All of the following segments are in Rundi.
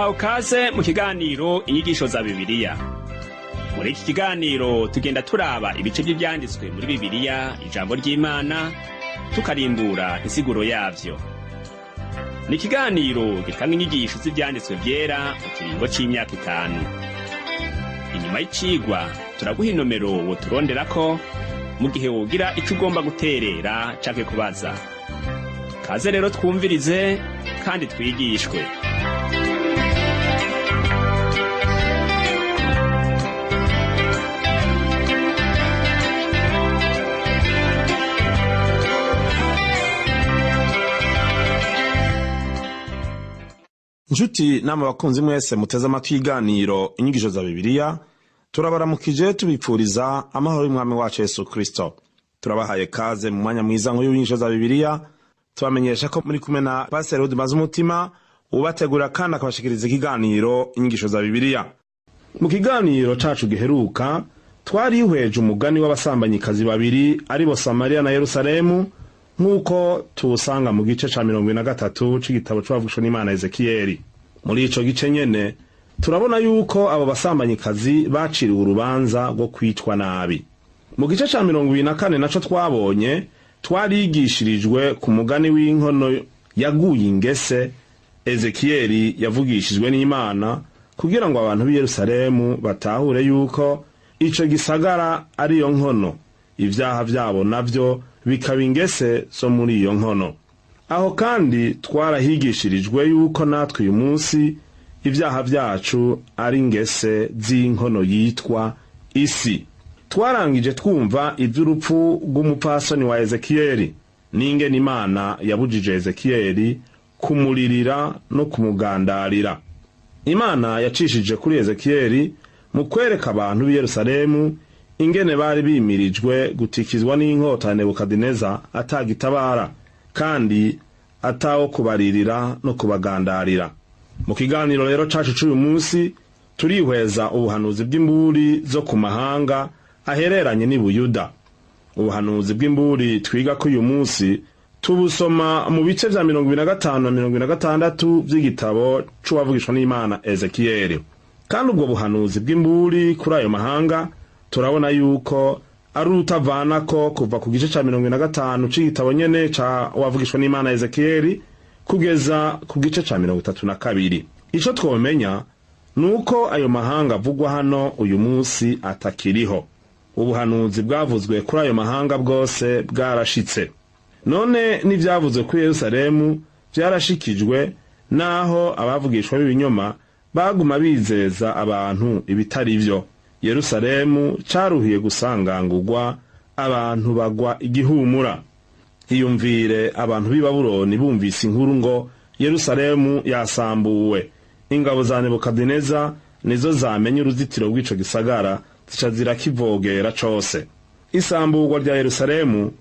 Ndaguhawe kaze mu kiganiro Inyigisho za Bibiliya. Muri iki kiganiro tugenda turaba ibice vy'ivyanditswe muri Bibiliya, ijambo ry'Imana, tukarimbura insiguro yavyo. Ni ikiganiro gitanga inyigisho z'ivyanditswe vyera mu kiringo c'imyaka 5. Inyuma y'icigwa turaguha inomero woturonderako mu gihe wogira ico ugomba guterera canke kubaza. Kaze rero twumvirize kandi twigishwe. Nshuti nama bakunzi mwese muteze amatwi iganiro Inyigisho za Bibiliya, turabaramukije tubipfuriza amahoro y'Umwami wacu Yesu Kristo. Turabahaye kaze mu mwanya mwiza nk'uyu w'Inyigisho za Bibiliya. Tubamenyesha ko muri kumwe na Pasiteri Rudimaze Umutima, ubategura kandi akabashikiriza ikiganiro Inyigisho za Bibiliya. Mu kiganiro cacu giheruka twarihweje umugani w'abasambanyikazi babiri, aribo Samariya na Yerusalemu, nk'uko tuwusanga mu gice ca 43 c'igitabo c'uwavugishwa n'Imana Ezekiyeli. Muri ico gice nyene turabona yuko abo basambanyikazi baciriwe urubanza rwo kwicwa nabi. Mu gice ca 24 naco twabonye, twarigishirijwe ku mugani w'inkono yaguye ingese Ezekiyeli yavugishijwe n'Imana kugira ngo abantu b'i Yerusalemu batahure yuko ico gisagara ariyo nkono, ivyaha vyabo navyo bikaba ingese zo muri iyo nkono. Aho kandi twarahigishirijwe yuko natwe uyu munsi ibyaha vyacu ari ingese z'inkono yitwa isi. Twarangije twumva ivy'urupfu rw'umupfasoni wa Ezekiyeli n'ingene Imana yabujije Ezekiyeli kumuririra no kumugandarira. Imana yacishije kuri Ezekiyeli mu kwereka abantu b'i Yerusalemu ingene bari bimirijwe gutikizwa n'inkota ya Nebukadineza atagitabara kandi atawo kubaririra no kubagandarira. Mu kiganiro rero cacu c'uyu munsi turihweza ubuhanuzi bw'imburi zo ku mahanga ahereranye n'i Buyuda. Ubuhanuzi bw'imburi twiga ko uyu munsi tubusoma mu bice vya 25 na 26 vy'igitabo c'uwavugishwa n'Imana Ezekiyeli. Kandi ubwo buhanuzi bw'imburi kuri ayo mahanga turabona yuko ari urutavanako kuva ku gice ca 25 c'igitabo nyene ca wavugishwa n'Imana Ezekiyeli kugeza ku gice ca 32. Ico twomenya nuko ayo mahanga avugwa hano uyu munsi atakiriho. Ubuhanuzi bwavuzwe kuri ayo mahanga bwose bwarashitse. None n'ivyavuzwe kuri Yerusalemu vyarashikijwe, naho abavugishwa b'ibinyoma baguma bizeza abantu ibitari vyo. Yerusalemu caruhiye gusangangurwa, abantu bagwa igihumura. Iyumvire abantu b'i Babuloni bumvise inkuru ngo Yerusalemu yasambuwe. Ingabo za Nebukadineza nizo zamenye uruzitiro rw'ico gisagara, zica zirakivogera cose. Isamburwa rya Yerusalemu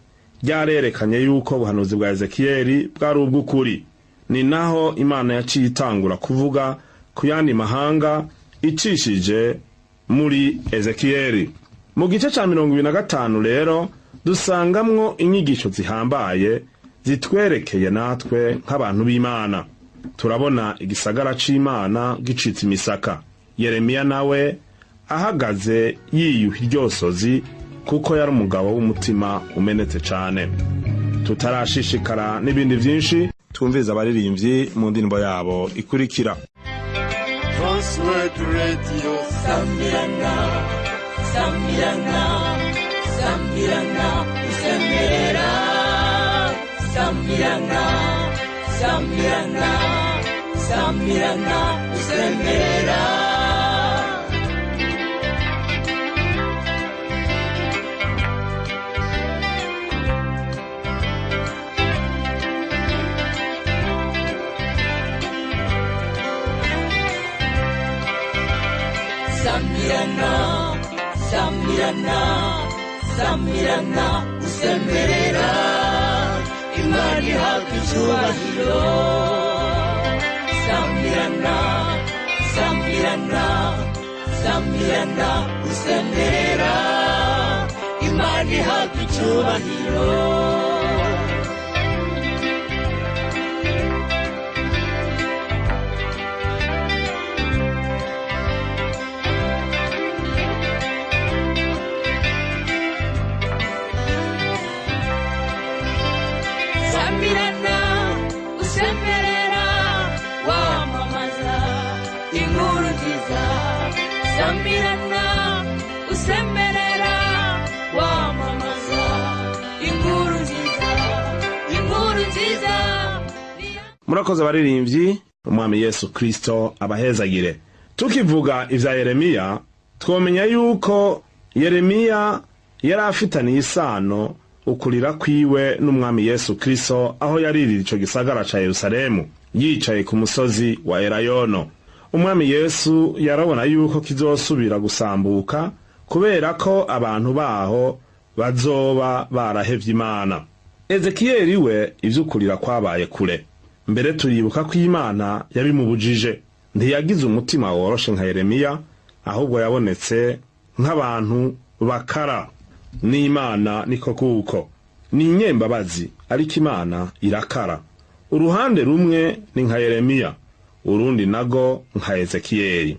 ryarerekanye yuko ubuhanuzi bwa Ezekiyeli bwari ubw'ukuri. Ni naho Imana yaciye itangura kuvuga ku yandi mahanga icishije muri Ezekiyeli. Mu gice ca 25 rero dusangamwo inyigisho zihambaye zitwerekeye natwe nk'abantu b'Imana. Turabona igisagara c'Imana gicitse imisaka, Yeremiya nawe ahagaze yiyuha iryosozi kuko yari umugabo w'umutima umenetse cane. Tutarashishikara n'ibindi vyinshi, twumviriza abaririmbyi mu ndirimbo yabo ikurikira. Transworld Radio. Sambirana, sambirana, sambirana, usemerera. Sambirana, sambirana, sambirana, usemerera. Sambirana, sambirana, sambirana, usemerera. Imana ihabwa icyubahiro. Sambirana, sambirana, sambirana, usemerera. Imana ihabwa icyubahiro. Samirana usemerera wamamaza inkuru nziza, inkuru nziza. Murakoze abaririmbyi, Umwami Yesu Kristo abahezagire. Tukivuga ivya Yeremiya, twomenya yuko Yeremiya yari afitaniye isano ukurira kwiwe n'Umwami Yesu Kristo, aho yaririra ico gisagara ca Yerusalemu yicaye ku musozi wa Elayono. Umwami Yesu yarabona yuko kizosubira gusambuka kubera ko abantu baho bazoba barahevye Imana. Ezekiyeli we ivy'ukurira kwabaye kure. Mbere turibuka ko Imana yabimubujije. Ntiyagize umutima woroshe nka Yeremiya, ahubwo yabonetse nk'abantu bakara. N'Imana niko kuko ni inyembabazi, ariko Imana irakara. Uruhande rumwe ni nka Yeremiya, urundi nago nka Ezekiyeli.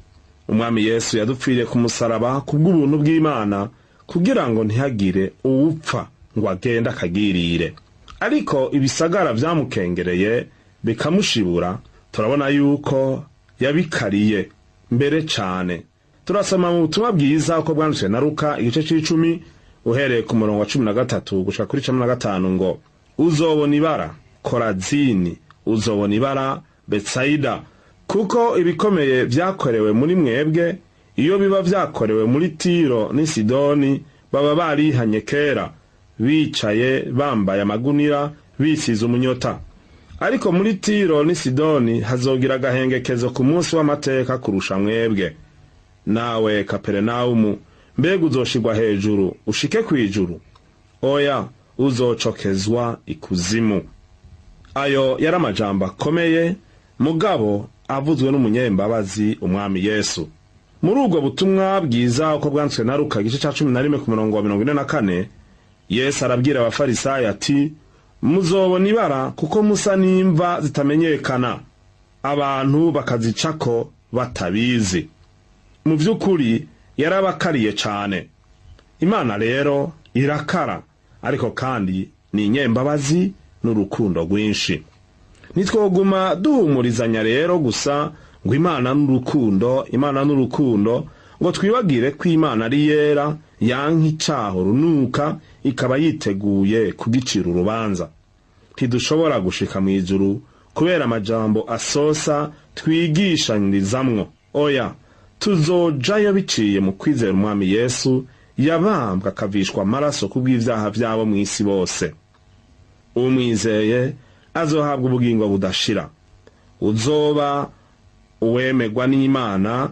Umwami Yesu yadupfiriye ku musaraba kubw'ubuntu bw'Imana, kugira ngo ntihagire uwupfa ngo agende akagirire. Ariko ibisagara vyamukengereye bikamushibura, turabona yuko yabikariye mbere cane. Turasoma mu butumwa bwiza uko bwanditswe na Luka, igice c'icumi, uhereye ku murongo wa 13 gushika kuri 15, ngo: "Uzobona ibara, Korazini! Uzobona ibara, Betsayida! Kuko ibikomeye vyakorewe muri mwebwe, iyo biba vyakorewe muri Tiro n'i Sidoni, baba barihanye kera, bicaye bambaye amagunira, bisize umunyota. Ariko muri Tiro n'i Sidoni hazogira agahengekezo ku munsi w'amateka kurusha mwebwe. Nawe Kaperinawumu, mbega uzoshirwa hejuru ushike kw'ijuru? Oya, uzocokezwa ikuzimu." Ayo yari amajambo akomeye, mugabo avuzwe n'umunyembabazi Umwami Yesu. Muri ubwo butumwa bwiza uko bwanditswe na Luka, igice ca 11, ku murongo wa 44, Yesu arabwira Abafarisayo ati: "Muzobona ibara, kuko musa n'imva zitamenyekana, abantu bakazicako batabizi." Mu vy'ukuri yarabakariye cane. Imana rero irakara, ariko kandi ni inyembabazi n'urukundo rwinshi. Ntitwoguma duhumurizanya rero gusa ngo Imana n'urukundo, Imana n'urukundo, ngo twibagire ko Imana ari yera, yanka icaho runuka, ikaba yiteguye kugicira urubanza. Ntidushobora gushika mu ijuru kubera amajambo asosa twigishanyirizamwo. Oya, tuzojayo biciye mu kwizera Umwami Yesu yabambwe akavishwa amaraso kubw'ivyaha vyabo mw'isi bose. Umwizeye azohabwa ubugingo budashira. Uzoba uwemerwa n'Imana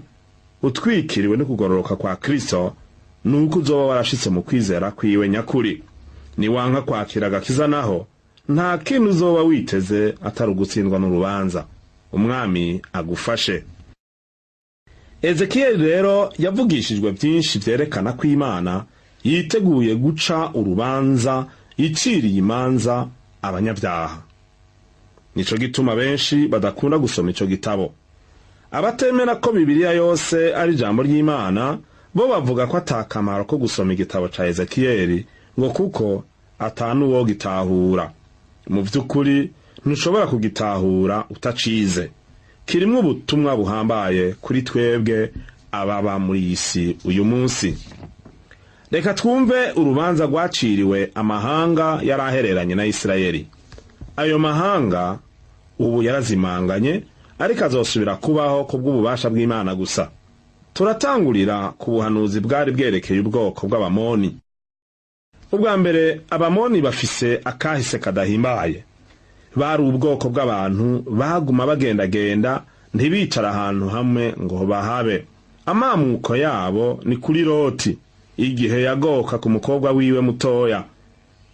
utwikiriwe no kugororoka kwa Kristo, nuko uzoba warashitse mu kwizera kwiwe nyakuri. Niwanka kwakira agakiza naho, nta kintu uzoba witeze atari ugutsindwa n'urubanza. Umwami agufashe. Ezekiyeli rero yavugishijwe byinshi vyerekana ko Imana yiteguye guca urubanza, iciriye imanza abanyabyaha. Nico gituma benshi badakunda gusoma ico gitabo. Abatemera ko Bibiliya yose ari ijambo ry'Imana bo bavuga ko atakamaro ko gusoma igitabo ca Ezekiyeli, ngo kuko atanuwo gitahura. Mu vy'ukuri ntushobora kugitahura utacize. Kirimwo ubutumwa buhambaye kuri twebwe ababa muri iyi si uyu munsi. Reka twumve urubanza rwaciriwe amahanga yari ahereranye na Isirayeli. Ayo mahanga ubu yarazimanganye, ariko azosubira kubaho ku bw'ububasha bw'Imana gusa. Turatangurira ku buhanuzi bwari bwerekeye ubwoko bw'Abamoni. Ubwa mbere, Abamoni bafise akahise kadahimbaye. Bari ubwoko bw'abantu baguma bagendagenda, ntibicara ahantu hamwe ngo bahabe. Amamuko yabo ni kuri Loti, igihe yagoka ku mukobwa wiwe mutoya.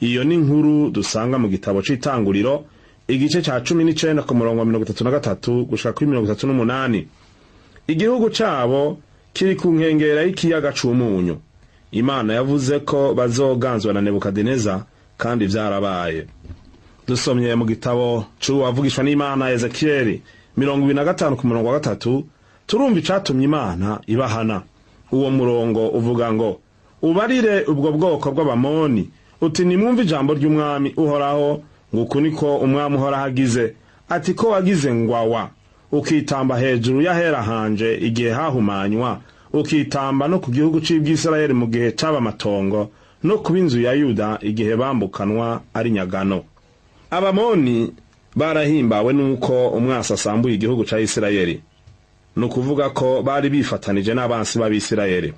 Iyo ni inkuru dusanga mu gitabo c'Itanguriro, igice ca 19, ku murongo wa 33 gushika kuri 38. Igihugu cabo kiri ku nkengera y'ikiyaga c'Umunyu. Imana yavuze ko bazoganzwa na Nebukadineza, kandi vyarabaye. Dusomye mu gitabo c'uwavugishwa n'Imana Ezekiyeli 25, ku murongo wa 3, turumva icatumye Imana ibahana. Uwo murongo uvuga ngo: "Ubarire ubwo bwoko bw'Abamoni uti: 'Nimwumve ijambo ry'Umwami Uhoraho. Ngo uku niko Umwami Uhoraho agize ati: Ko wagize ngwawa, ukitamba hejuru y'ahera hanje igihe hahumanywa, Ukitamba no ku gihugu c'Ibwisirayeli mu gihe caba amatongo, no kuba inzu ya Yuda igihe bambukanwa ari nyagano. Abamoni barahimbawe n'uko umwasi asambuye igihugu ca Isirayeli, ni ukuvuga ko bari bifatanije n'abansi b'Abisirayeli.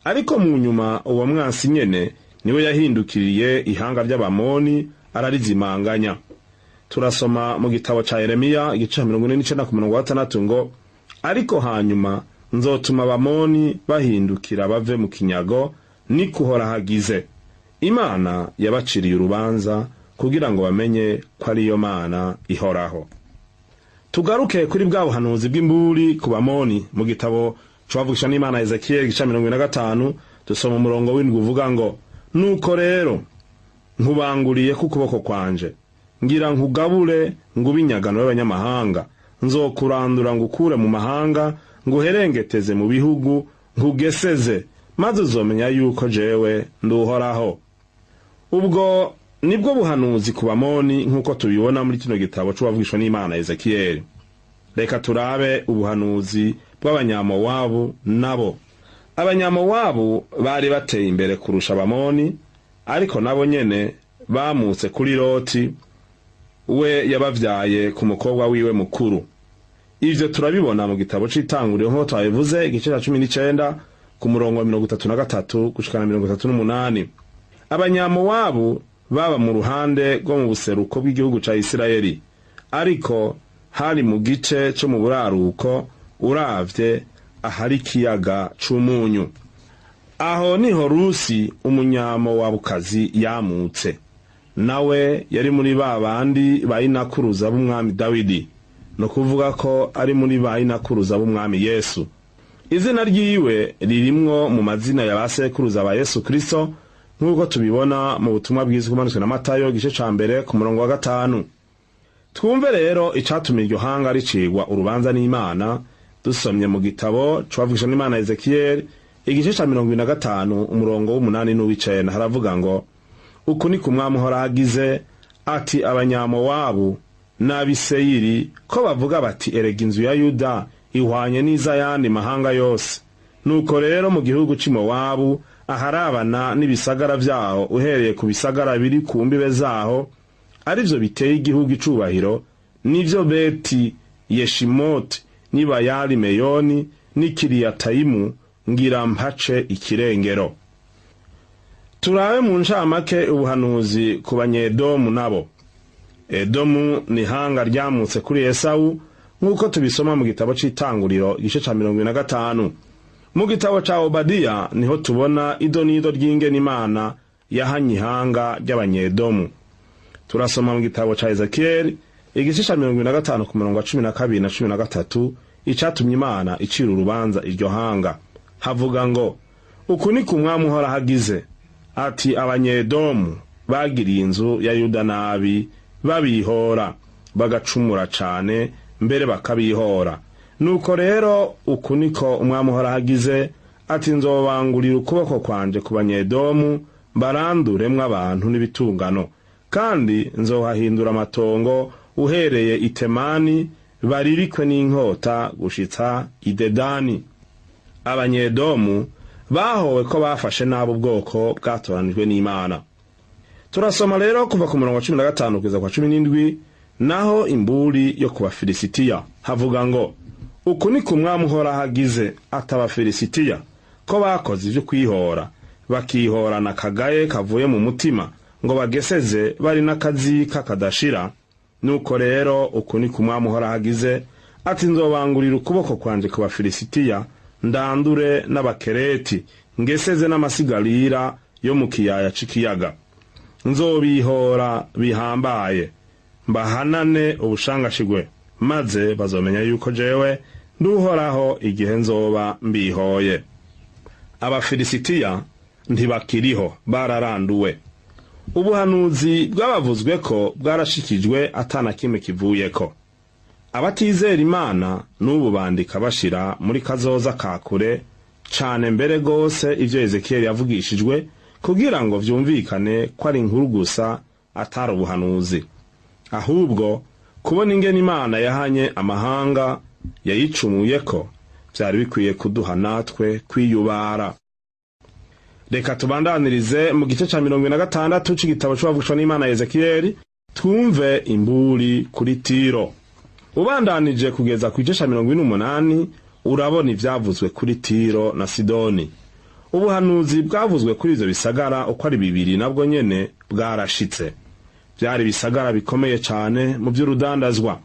Ariko mu nyuma uwo mwansi nyene niwe yahindukiriye ihanga ry'Abamoni ararizimanganya. Turasoma mu gitabo ca Yeremiya igice ca 49 ku murongo wa 6 ngo: "Ariko hanyuma nzotuma Abamoni bahindukira bave mu kinyago, ni kuhora hagize." Imana yabaciriye urubanza kugira ngo bamenye ko ariyo Mana ihoraho. Tugaruke kuri bwa buhanuzi bw'imburi ku Bamoni mu gitabo c'uwavugisha n'Imana Ezekiyeli igice ca 45, dusoma umurongo w'7 uvuga ngo: "Nuko rero nkubanguriye ku kuboko kwanje, ngira nkugabure ngube inyagano y'abanyamahanga. Nzokurandura ngukure mu mahanga, nguherengeteze mu bihugu, nkugeseze, maze uzomenya yuko jewe nduhoraho." Ubwo nibwo buhanuzi ku Bamoni nk'uko tubibona muri kino gitabo c'uwavugishwa n'Imana Ezekiyeli. Reka turabe ubuhanuzi bw'Abanyamowabu nabo. Abanyamowabu bari bateye imbere kurusha Abamoni, ariko nabo nyene bamutse kuri Loti, we yabavyaye ku mukobwa wiwe mukuru. Ivyo turabibona mu gitabo c'Itanguriro, nk'uko twabivuze, igice ca 19 ku murongo wa 33 gushikana 38. Abanyamowabu baba mu ruhande rwo mu buseruko bw'igihugu ca Isirayeli, ariko hari mu gice co mu buraruko uravye ahari ikiyaga c'Umunyu. Aho niho Rusi Umunyamowabukazi yamutse. Nawe yari muri ba bandi ba inakuruza b'umwami Dawidi, ni ukuvuga ko ari muri ba inakuruza b'umwami Yesu. Izina ryiwe ririmwo mu mazina ya ba sekuruza ba Yesu Kristo, nk'uko tubibona mu butumwa bwiza bwanditswe na Matayo igice ca 1 ku murongo wa 5. Twumve rero icatuma iryo hanga ricigwa urubanza n'Imana, dusomye mu gitabo c'uwavugisha n'Imana Ezekiyeli igice ca 25 umurongo w'8 n'uw'icenda. Haravuga ngo: "Uku ni ku mwami uhoraho agize ati: Abanyamowabu n'Abiseyiri ko bavuga bati: 'Erega inzu ya Yuda ihwanye n'iz'ayandi mahanga yose.' Nuko rero mu gihugu c'Imowabu, aharabana n'ibisagara vyaho, uhereye ku bisagara biri ku mbibe zaho, arivyo biteye igihugu icubahiro, nivyo Beti Yeshimoti n'i Meyoni n'i Kiriyatayimu, ngira mpace ikirengero." Turabe mu ncamake ubuhanuzi ku Banyedomu nabo. Edomu ni ihanga ryamutse kuri Esawu, nk'uko tubisoma mu gitabo c'Itanguriro igice ca 75. Mu gitabo ca Obadiya niho tubona idonido ry'ingene Imana yahanye ihanga ry'Abanyedomu. Turasoma mu gitabo ca Ezekiyeli igice ca 75 ku murongo wa 12 na 13 icatumye Imana icira urubanza iryo hanga. Havuga ngo: "Uku ni ku mwami uhoraho agize ati: Abanyedomu bagiriye inzu ya Yuda nabi, babihora, bagacumura cane mbere bakabihora. Nuko rero uku niko umwami uhoraho agize ati: Nzobangurira ukuboko kwanje ku Banyedomu, baranduremwo abantu n'ibitungano, kandi nzohahindura amatongo uhereye i Temani, baririkwe n'inkota gushitsa i Dedani." Abanyedomu bahowe ko bafashe nabi ubwoko bwatoranijwe n'Imana. Turasoma rero kuva ku murongo wa 15 kugeza kwa 17 naho imburi yo ku Bafilisitiya. Havuga ngo: "Uku ni ku mwami uhoraho agize ati: Abafilisitiya ko bakoze ivyo kwihora, bakihorana akagaye kavuye mu mutima, ngo bageseze bari n'akazika kadashira. Nuko rero uku ni ku mwami uhoraho agize ati: Nzobangurira ukuboko kwanje ku Bafilisitiya, ndandure n'Abakereti, ngeseze n'amasigarira yo mu kiyaya c'ikiyaga. Nzobihora bihambaye, mbahanane ubushangashigwe, maze bazomenya yuko jewe nduhoraho igihe nzoba mbihoye." Abafilisitiya ntibakiriho, bararanduwe. Ubuhanuzi bwabavuzwe ko bwarashikijwe atana kimwe kivuyeko. Abatizera Imana n'ubu bandika bashira muri kazoza ka kure cane mbere gose ivyo Ezekiyeli yavugishijwe, kugira ngo vyumvikane ko ari inkuru gusa, atari ubuhanuzi. Ahubwo kubona ingene Imana yahanye amahanga yayicumuyeko Vyari bikwiye kuduha natwe kwiyubara. Reka tubandanirize mu gice ca 76 c'igitabo c'uwavugishwa n'Imana Ezekiyeli, twumve imburi kuri Tiro. Ubandanije kugeza ku gice ca 48, urabona ivyavuzwe kuri Tiro na Sidoni. Ubuhanuzi bwavuzwe kuri ivyo bisagara uko ari bibiri nabwo nyene bwarashitse. Vyari ibisagara bikomeye cane mu vy'urudandazwa.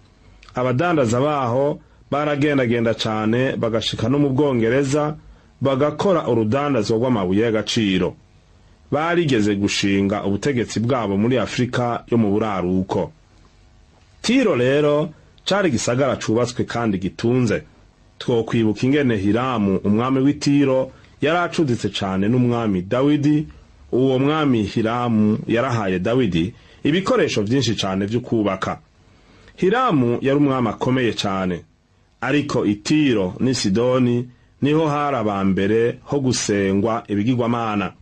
Abadandaza baho baragendagenda cane, bagashika no mu Bwongereza, bagakora urudandazwa rw'amabuye y'agaciro. Barigeze gushinga ubutegetsi bwabo muri Afurika yo mu buraruko. Tiro rero cari igisagara cubatswe kandi gitunze. Twokwibuka ingene Hiramu, umwami w'Itiro, yari acuditse cane n'umwami Dawidi. Uwo mwami Hiramu yarahaye Dawidi ibikoresho vyinshi cane vyo kubaka. Hiramu yari umwami akomeye cane, ariko Itiro n'i Sidoni niho hari aba mbere ho gusengwa ibigirwamana.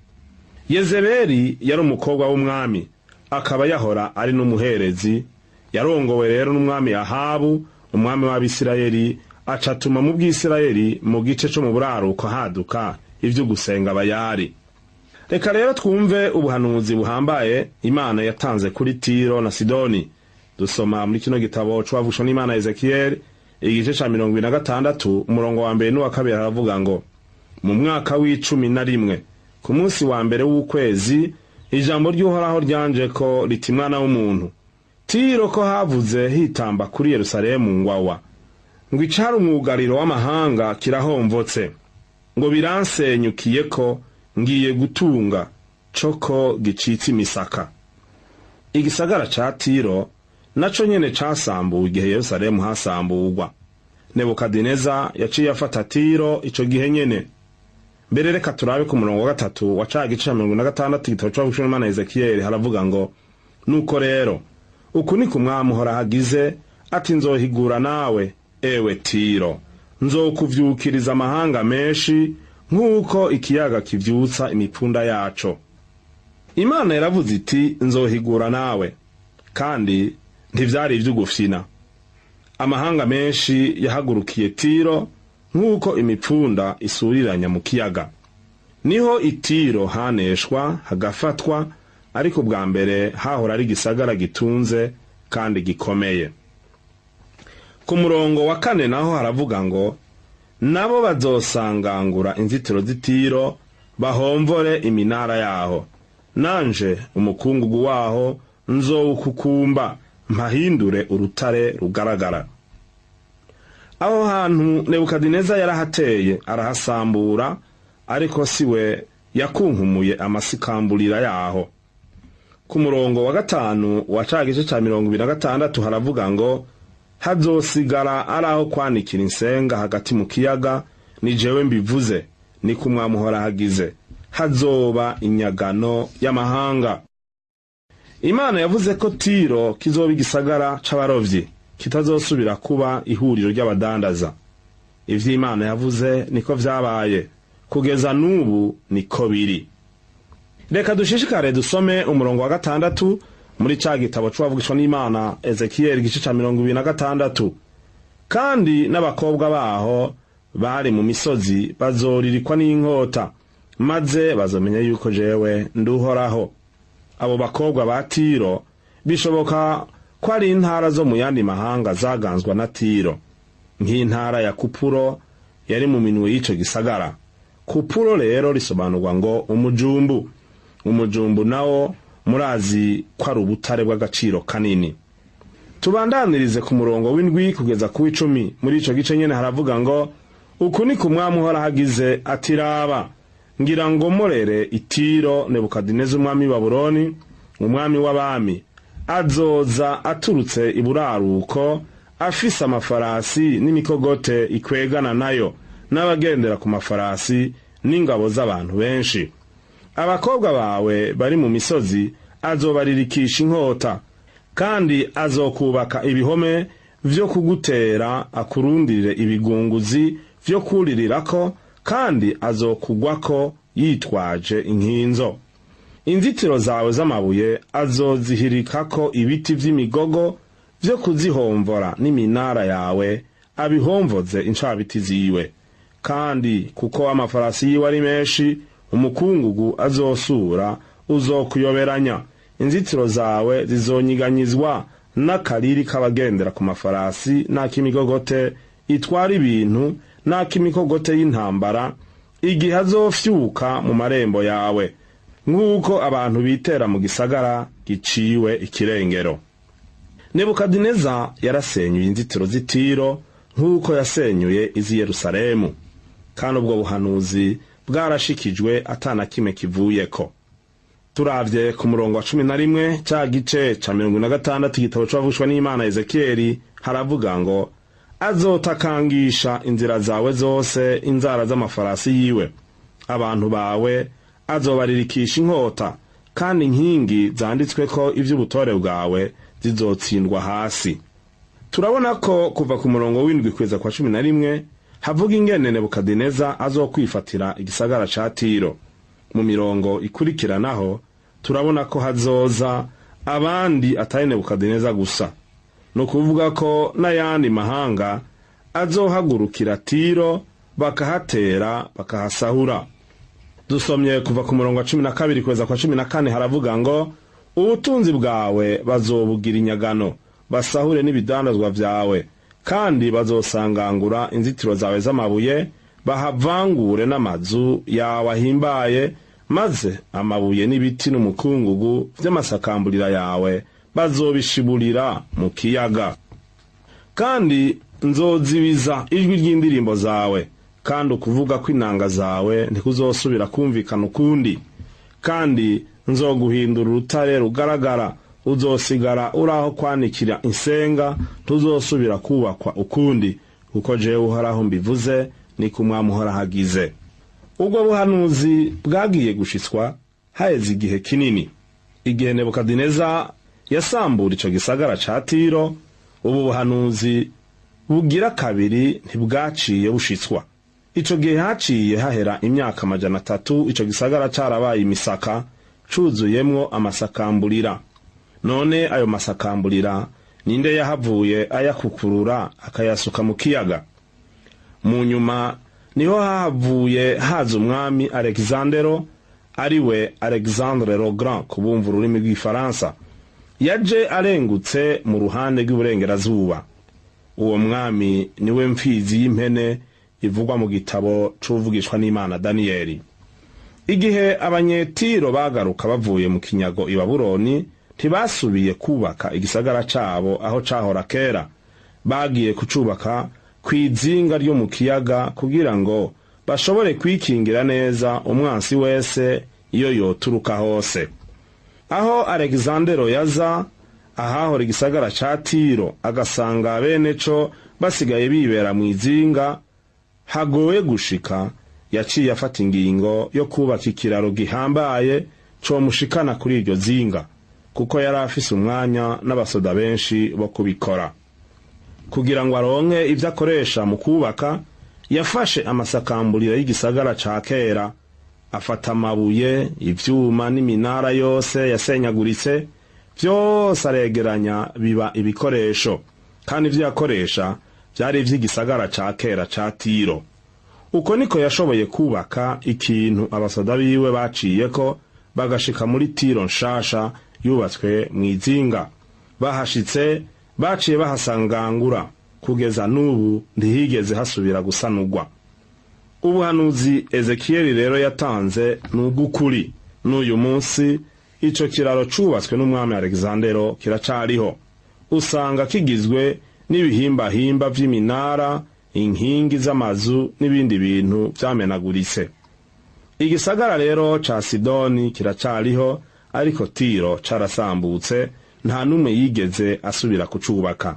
Yezebeli yari umukobwa w'umwami, akaba yahora ari n'umuherezi. Yarongowe rero n'umwami Ahabu, umwami w'Abisirayeli, acatuma mu Bwisirayeli mu gice co mu buraruko haduka ivyo gusenga Bayali. Reka rero twumve ubuhanuzi buhambaye Imana yatanze kuri Tiro na Sidoni. Dusoma muri kino gitabo c'uwavugishwa n'Imana Ezekiyeli, igice ca 26, umurongo wa mbere n'uwa kabiri. Aravuga ngo: "Mu mwaka w'11, ku munsi wa mbere w'ukwezi, ijambo ry'Uhoraho ryanje ko riti: Mwana w'umuntu, Tiro ko havuze hitamba kuri Yerusalemu ngwawa, ngo icari umwugariro w'amahanga kirahomvotse, ngo biransenyukiye, ko ngiye gutunga coko gicitse imisaka." Igisagara ca Tiro naco nyene casambuwe igihe Yerusalemu hasamburwa. Nebukadineza yaciye afata Tiro ico gihe nyene. Mbere reka turabe ku murongo wa gatatu wa ca gice ca 46 igitabo c'uwavugishwa n'Imana Ezekiyeli. Haravuga ngo: "Nuko rero uku ni ku mwami Uhoraho agize ati: Nzohigura nawe, ewe Tiro, nzokuvyukiriza amahanga menshi nk'uko ikiyaga kivyutsa imipfunda yaco." Imana yaravuze iti: "Nzohigura nawe", kandi ntivyari ivy'ugufyina. Amahanga menshi yahagurukiye Tiro nk'uko imipfunda isuriranya mu kiyaga. Niho Itiro haneshwa hagafatwa, ariko bwa mbere hahora ari igisagara gitunze kandi gikomeye. Ku murongo wa kane naho haravuga ngo: "Nabo bazosangangura inzitiro z'Itiro, bahomvore iminara yaho. Nanje umukungugu waho nzowukukumba, mpahindure urutare rugaragara." Aho hantu Nebukadineza yarahateye, arahasambura, ariko siwe yakunkumuye amasikamburira yaho. Ku murongo wa gatanu wa ca gice ca 26 haravuga ngo: "Hazosigara ari aho kwanikira insenga hagati mu kiyaga. Ni jewe mbivuze, niko umwami Uhoraho agize. Hazoba inyagano y'amahanga." Imana yavuze ko Tiro kizoba igisagara c'abarovyi, kitazosubira kuba ihuriro ry'abadandaza. Ivyo Imana yavuze niko vyabaye, kugeza n'ubu niko biri. Reka dushishikare dusome umurongo wa gatandatu muri ca gitabo c'uwavugishwa n'Imana Ezekiyeli, igice ca 26: "Kandi n'abakobwa baho bari mu misozi bazoririkwa n'inkota, maze bazomenya yuko jewe nduhoraho." Abo bakobwa ba Tiro bishoboka ko ari intara zo mu yandi mahanga zaganzwa na Tiro, nk'intara ya Kupuro yari mu minwe y'ico gisagara. Kupuro rero risobanurwa ngo umujumbu. Umujumbu nawo murazi ko ari ubutare bw'agaciro kanini. Tubandanirize ku murongo w'indwi kugeza ku w'icumi muri ico gice nyene. Haravuga ngo: "Uku ni ku mwami Uhoraho agize ati: Raba, ngira ngo morere Itiro Nebukadineza, umwami w'i Babuloni, umwami w'abami. Azoza aturutse iburaruko, afise amafarasi n'imikogote ikwegana nayo, n'abagendera ku mafarasi, n'ingabo z'abantu benshi. Abakobwa bawe bari mu misozi azobaririkisha inkota, kandi azokubaka ibihome vyo kugutera, akurundirire ibigunguzi vyo kuririrako, kandi azokugwako yitwaje inkinzo. Inzitiro zawe z'amabuye azozihirikako ibiti vy'imigogo vyo kuzihomvora, n'iminara yawe abihomvoze incabiti ziwe." Kandi kuko amafarasi yiwe ari menshi, umukungugu azosura uzokuyoberanya. Inzitiro zawe zizonyiganyizwa n'akariri k'abagendera ku mafarasi n'ak'imigogote itwara ibintu n'ak'imikogote y'intambara, igihe azofyuka mu marembo yawe, nk'uko abantu bitera mu gisagara giciwe ikirengero. Nebukadineza yarasenyuye inzitiro z'Itiro nk'uko yasenyuye iz'i Yerusalemu, kandi ubwo buhanuzi bwarashikijwe atana kimwe kivuyeko. Turavye ku murongo wa 11 ca gice ca 46 igitabo c'abavugishwa n'Imana Ezekiyeli, haravuga ngo: "Azotakangisha inzira zawe zose inzara z'amafarasi yiwe, abantu bawe azobaririkisha inkota, kandi inkingi zanditsweko ivy'ubutore bwawe zizotsindwa hasi." Turabona ko kuva ku murongo w'7 kugeza kwa 11 havuga ingene Nebukadineza azokwifatira igisagara ca Tiro. Mu mirongo ikurikiranaho turabona ko hazoza abandi atari Nebukadineza gusa, ni ukuvuga ko n'ayandi mahanga azohagurukira Tiro, bakahatera, bakahasahura. Dusomye kuva ku murongo wa 12 kugeza kwa 14, haravuga ngo: "Ubutunzi bwawe bazobugira inyagano, basahure n'ibidandazwa vyawe, kandi bazosangangura inzitiro zawe z'amabuye, bahavangure n'amazu yawe ahimbaye, maze amabuye n'ibiti n'umukungugu vy'amasakamburira yawe bazobishiburira mu kiyaga. Kandi nzozibiza ijwi ry'indirimbo zawe, kandi ukuvuga kw'inanga zawe ntikuzosubira kumvikana ukundi. Kandi nzoguhindura urutare rugaragara, uzosigara uri aho kwanikira insenga, ntuzosubira kubakwa ukundi, kuko jewe Uhoraho mbivuze, niko Umwami Uhoraho agize." Ubwo buhanuzi bwagiye gushitswa haheze igihe kinini. Igihe Nebukadineza yasambura ico gisagara ca Tiro, ubu buhanuzi bugira kabiri ntibwaciye bushitswa. Ico gihe haciye hahera imyaka 300 ico gisagara carabaye imisaka, cuzuyemwo amasakamburira. None ayo masakamburira ninde yahavuye ayakukurura akayasuka mu kiyaga? Mu nyuma niho hahavuye haza umwami Alexandero, ariwe Alexandre le Grand kubumva ururimi rw'Igifaransa. Yaje arengutse mu ruhande rw'iburengerazuba. Uwo mwami niwe mfizi y'impene ivugwa mu gitabo c'uvugishwa n'Imana Daniyeli. Igihe Abanyetiro bagaruka bavuye mu kinyago i Babuloni, ntibasubiye kubaka igisagara cabo aho cahora kera. Bagiye kucubaka kw'izinga ryo mu kiyaga kugira ngo bashobore kwikingira neza umwansi wese iyo yoturuka hose. Aho Alexandero yaza ahahora igisagara ca Tiro, agasanga bene co basigaye bibera mu izinga hagoye gushika, yaciye afata ingingo yo kubaka ikiraro gihambaye comushikana kuri iryo zinga, kuko yari afise umwanya n'abasoda benshi bo kubikora. Kugira ngo aronke ivyo akoresha mu kubaka, yafashe amasakamburira y'igisagara ca kera, afata amabuye, ivyuma n'iminara yose yasenyaguritse, vyose aregeranya biba ibikoresho. Kandi ivyo yakoresha vyari ivy'igisagara ca kera ca Tiro. Uko niko yashoboye kubaka ikintu abasoda biwe baciyeko bagashika muri Tiro nshasha yubatswe mw'izinga. Bahashitse baciye bahasangangura, kugeza n'ubu ntihigeze hasubira gusanurwa. Ubuhanuzi Ezekiyeli rero yatanze ni ubw'ukuri. N'uyu munsi ico kiraro cubatswe n'umwami Alexandero kiracariho. Usanga kigizwe n'ibihimbahimba vy'iminara, inkingi z'amazu n'ibindi bintu vyamenaguritse. Igisagara rero ca Sidoni kiracariho, ariko Tiro carasambutse, nta n'umwe yigeze asubira kucubaka.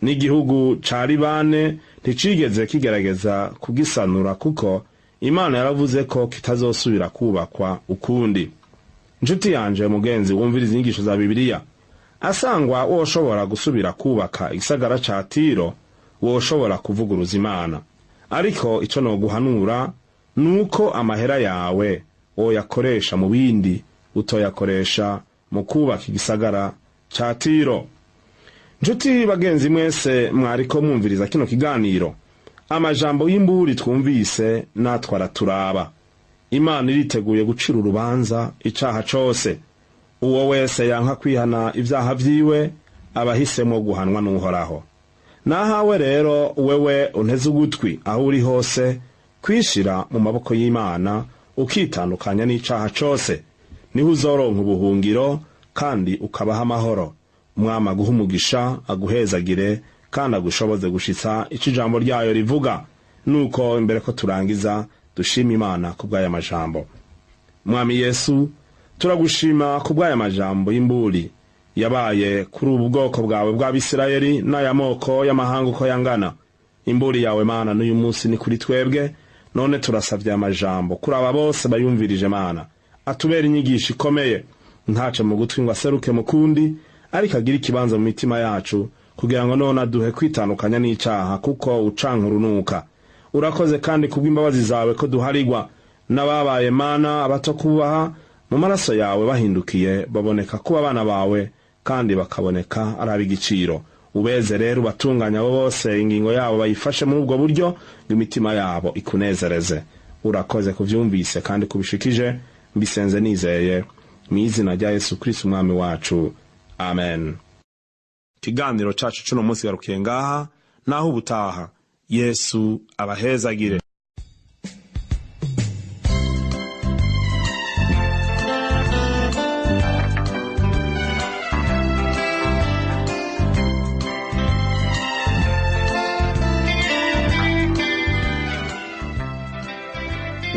N'igihugu ca Libane nticigeze kigerageza kugisanura, kuko Imana yaravuze ko kitazosubira kubakwa ukundi. Nshuti yanje mugenzi wumviriza inyigisho za Bibiliya, asangwa woshobora gusubira kubaka igisagara ca Tiro, woshobora kuvuguruza Imana. Ariko ico noguhanura nuko amahera yawe woyakoresha mu bindi, utoyakoresha mu kubaka igisagara ca Tiro. Nshuti bagenzi mwese mwariko mwumviriza kino kiganiro, Amajambo y'imburi twumvise natwe araturaba. Imana iriteguye gucira urubanza icaha cose. Uwo wese yanka kwihana ibyaha vyiwe aba ahisemwo guhanwa n'Uhoraho. Nahawe rero wewe unteze ugutwi, aho uri hose, kwishira mu maboko y'Imana ukitandukanya n'icaha cose, niho uzoronka ubuhungiro kandi ukabaha amahoro. Umwami aguha umugisha, aguhezagire kandi agushoboze gushitsa ico ijambo ryayo rivuga. Nuko imbere ko turangiza, dushima Imana kubw'aya majambo. Mwami Yesu, turagushima kubw'aya majambo y'imburi yabaye kuri ubu bwoko bwawe bw'Abisirayeli n'aya moko y'amahanga uko yangana. Imburi yawe Mana n'uyu munsi ni kuri twebwe. None turasavye amajambo kuri aba bose bayumvirije, Mana, atubera inyigisho ikomeye, ntace mu gutwi ngo aseruke mu kundi, ariko agire ikibanza mu mitima yacu, kugira ngo none aduhe kwitandukanya n'icaha, kuko ucanka urunuka. Urakoze kandi kubw'imbabazi zawe ko duharigwa n'ababaye, Mana, abato kubaha mu maraso yawe, bahindukiye baboneka kuba abana bawe kandi bakaboneka ari ab'igiciro. Ubeze rero, ubatunganya abo bose, ingingo yabo bayifashe muri ubwo buryo ngo imitima yabo ikunezereze. Urakoze kuvyumvise kandi kubishikije. Mbisenze nizeye mu izina rya Yesu Kristo Umwami wacu, amen. Ikiganiro cacu cuno munsi garukiye ngaha. Naho ubutaha, Yesu abahezagire.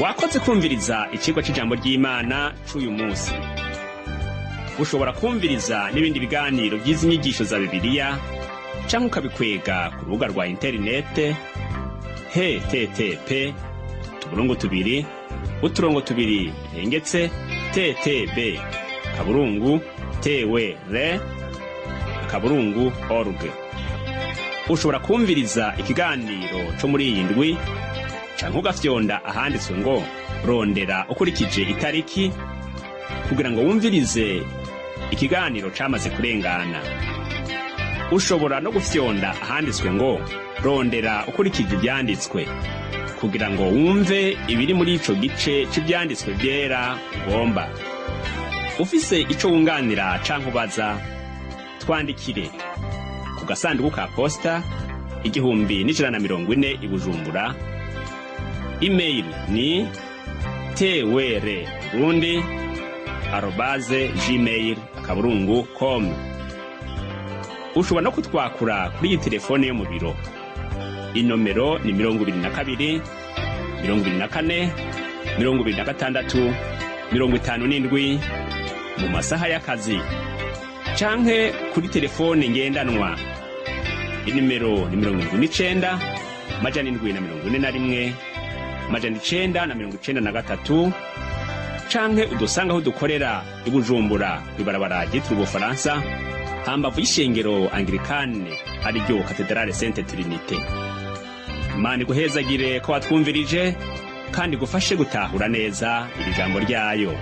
Wakoze kumviriza icigwa c'ijambo ry'Imana c'uyu munsi. Ushobora kumviriza n'ibindi biganiro by'izi nyigisho za Bibiliya canke ukabikwega ku rubuga rwa interinete http://ttb.twr.org. Ushobora kumviriza ikiganiro co muri iyi ndwi canke ugafyonda ahanditswe ngo "Rondera ukurikije itariki" kugira ngo wumvirize ikiganiro camaze kurengana. Ushobora no gufyonda ahanditswe ngo "Rondera ukurikije ivyanditswe" kugira ngo wumve ibiri muri ico gice c'ivyanditswe vyera ugomba. Ufise ico wunganira canke ubaza, twandikire ku gasanduku ka posta 1140 i Bujumbura. Email ni twr burundi@gmail.com. Ushobora no kutwakura kuri iyi telefone yo mu biro. Inomero ni 22 24 26 57 mu masaha y'akazi, canke kuri telefone ngendanwa, inimero ni 79 741 993, canke udusanga aho dukorera i Bujumbura, kw'ibarabara ryitiriwe Ubufaransa, hambavu y'ishengero Anglikane, ariryo Katedrale Sainte Trinité. Imana iguhezagire ko watwumvirije kandi igufashe gutahura neza iri jambo ryayo.